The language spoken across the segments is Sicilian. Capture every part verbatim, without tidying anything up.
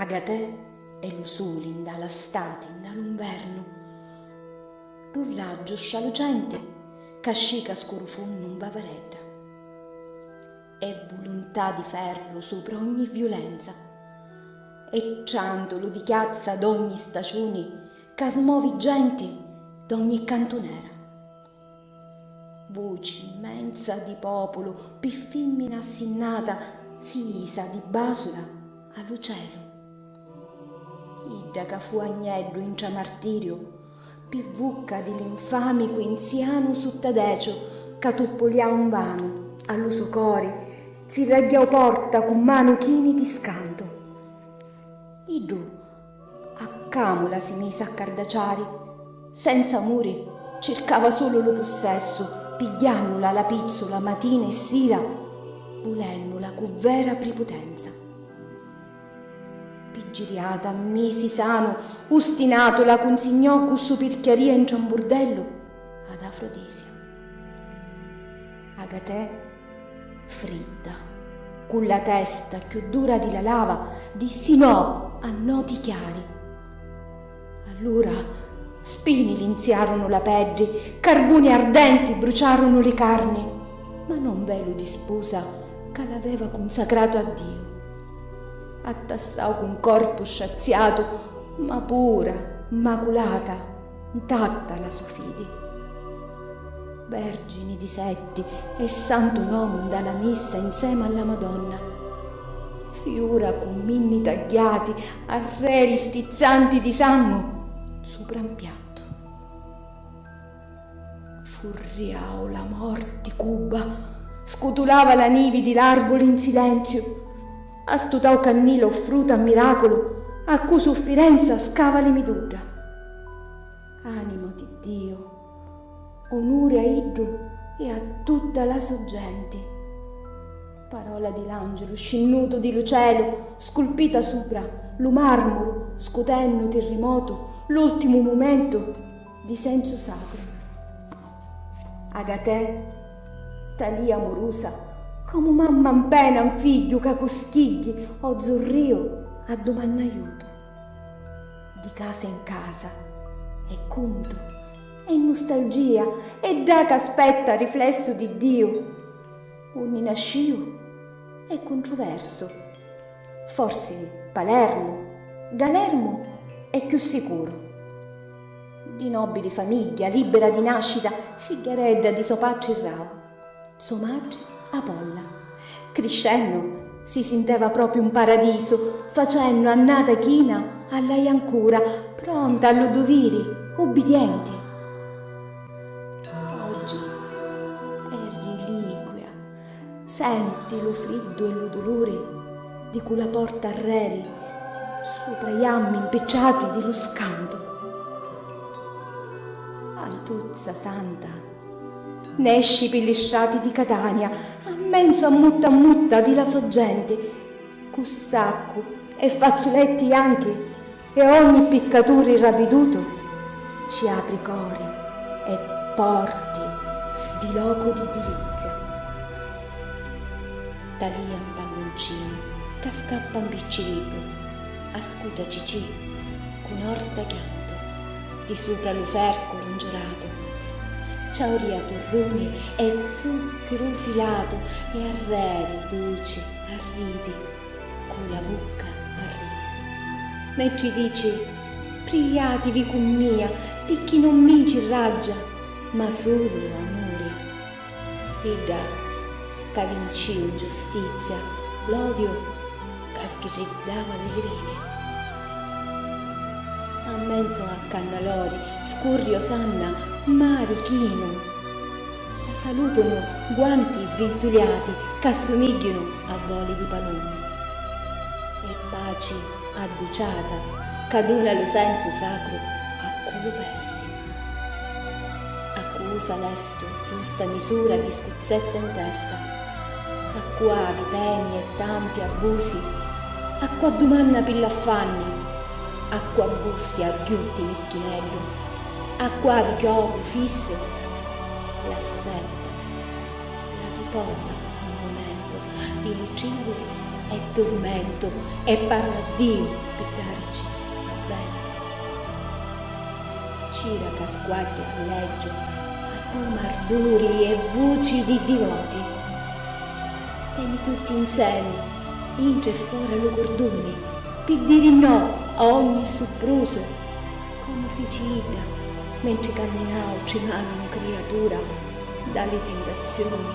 Agatè è lu suli nda la stati, nda lu nvernu, lu raggiu stralucenti ca scica scuru funnu 'n vavaredda. È vuluntà di ferru supra ogni viulenza, è trantulu di chiazza d'ogni staciuni ca smovi genti d'ogni cantunera. Vuci immensa di populu pi fimmina assinnata si isa di basula a lu celu. Idda ca fu agneddu intra martiriu pi vucca di l'infami quinzianu suttadeciu ca tuppuliau nvanu a lu so cori, si ragghiau porta cu manu chini di scantu. Iddu a camula si misi a cardaciari, senza amuri circava sulu lu pussessu, pigghiannula a la pizzula matina e sira, vulennula cu vera priputenza. Piggiriata misi sanu, ustinatu la cunsignò cu supirchiaria intra un burdellu ad Afrodisia. Agatè, fridda, cu la testa cchiù dura di la lava, dissi no a noti chiari. Allura spini linziarunu la peddi, carbuni ardenti bruciarunu li carni, ma non velu di spusa ca l'aveva cunsacratu a Diu. Attassau cu un corpu straziatu, ma pura, mmaculata, ntatta la so fidi. Vergini di setti e santu nomu nda la missa insema a la Madonna. Fiura cu minni tagghiati, arreri stizzanti di sangu supra un piattu. Furriau la morti cubba, scutulava la nivi di l'arvuli in silenziu, astutau cannila offruta a miraculu, a cu suffirenza scava li midudda. Anima di Diu, onuri a iddu e a tutta la so genti. Parola di l'angiulu scinnutu di lu celu, sculpita supra lu marmuru, scutennu tirrimotu, l'ultimu mumentu di sensu sacru. Agatè, talia amurusa, comu mamma mpena un figghiu ca cu schigghi o zurriu addumanna aiutu. Di casa in casa, è cuntu, è nustalgia, è dda ca aspetta riflessu di Diu, unni nasciu è cuntruversu. Forsi Palermu, Galermu è cchiù sicuru. Di nobili famigghia, libbera di nascita, figghiaredda di so patri Rau, so matri Apolla. Criscennu si sinteva propriu 'n paradisu, facennu annata china a la jancura, pronta a lu duviri, ubbidienti. Oggi è reliquia. Senti lu friddu e lu duluri di cu la porta arreri supra i jammi mpicciati di lu scantu. Altuzza santa nesci pi li strati di Catania, a menzu a mutta a mutta di la so genti, cu saccu e fazzuletti janchi e ogni piccaturi ravvidutu ci apri cori e porti di locu di dilizia. Talia 'n palluncinu ca scappa 'n picciriddu, ascuta Cicì cu n'orta chiantu di supra lu ferculu 'ngiuratu, ciauria turruni e zucchiru filatu e arreri duci arridi cu la vucca a risu, mentri dici: "Prijativi cu mia, picchì non mi ncirraggia, ma sulu amuri." Idda ca vincìu 'n giustizia l'odiu ca sgriddava di li rini. A menzu a cannalori scurri Osanna, mari chinu. La salutunu guanti svintuliati c'assumigghiunu a voli di palumi. E paci adduciata ca duna lu sensu sacru a cu lu persi. A cu usa lestu giusta misura di scuzzetta in testa, a cu avi peni e tanti abbusi, a cu addumanna pi l'affanni, a cu aggustia agghiutti mischineddu, a cu avi chioru fissu, l'assetta, la riposa un mumentu di li tribuli e turmentu e parra a Diu pi darici avventu. Cira ca squaddu alleggiu, a noma arduri e vuci di divoti. Teni tutti insemi, intra e fora lu curduni, pi diri no a ogni supprusu, comu fici idda, mentri camminau trimanu criatura da li tintazioni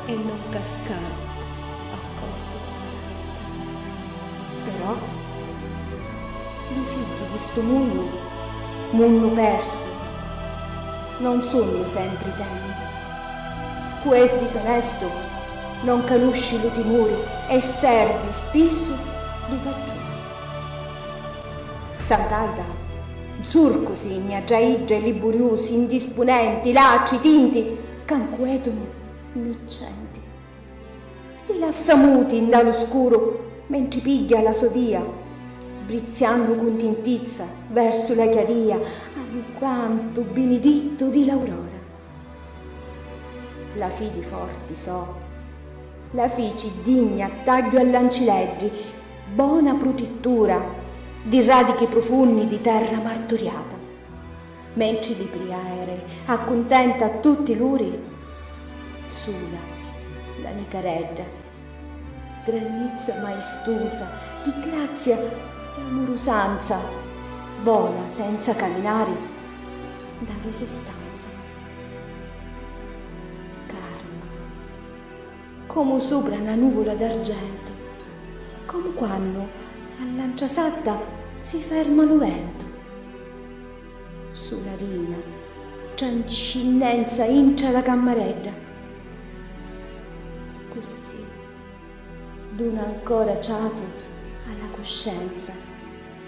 e non cascau a costu di la vita. Però li figghi di stu munnu, munnu persu, non sunnu sempri tenniri. Cu es disonestu non canusci lu timuri e servi spissu du patruni. Sant'Aita, zurcu signa tra idda e liburiusi, indispunenti, latri, tinti, ca ncuetunu nnuccenti. Li lassa muti nda lu scuru mentri pigghia la so via, sbrizziannu cu ntintizza versu la chiaria a lu cantu binidittu di l'aurora. La fidi forti so, la fici digna tagghiu all'ancileddi, bona prutittura di radichi prufunni di terra marturiata. Mentri li priere accuntenta a tutti l'uri, sula la nicaredda, grannizza maistusa di grazia e amurusanza, vola senza caminari da la so stanza. Carma, comu supra na nuvula d'argentu, comu quannu all'antra satta si ferma lu ventu. Sularina, tra nscinnenza intra la cammaredda. Cusì duna ancora ciatu a la cuscenza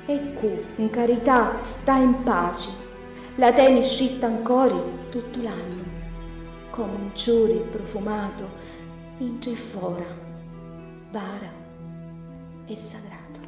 e cu ncarità sta in paci, la teni stritta ncori tuttu l'annu, comu un ciuri prufumatu intra e fora, bara e sagratu.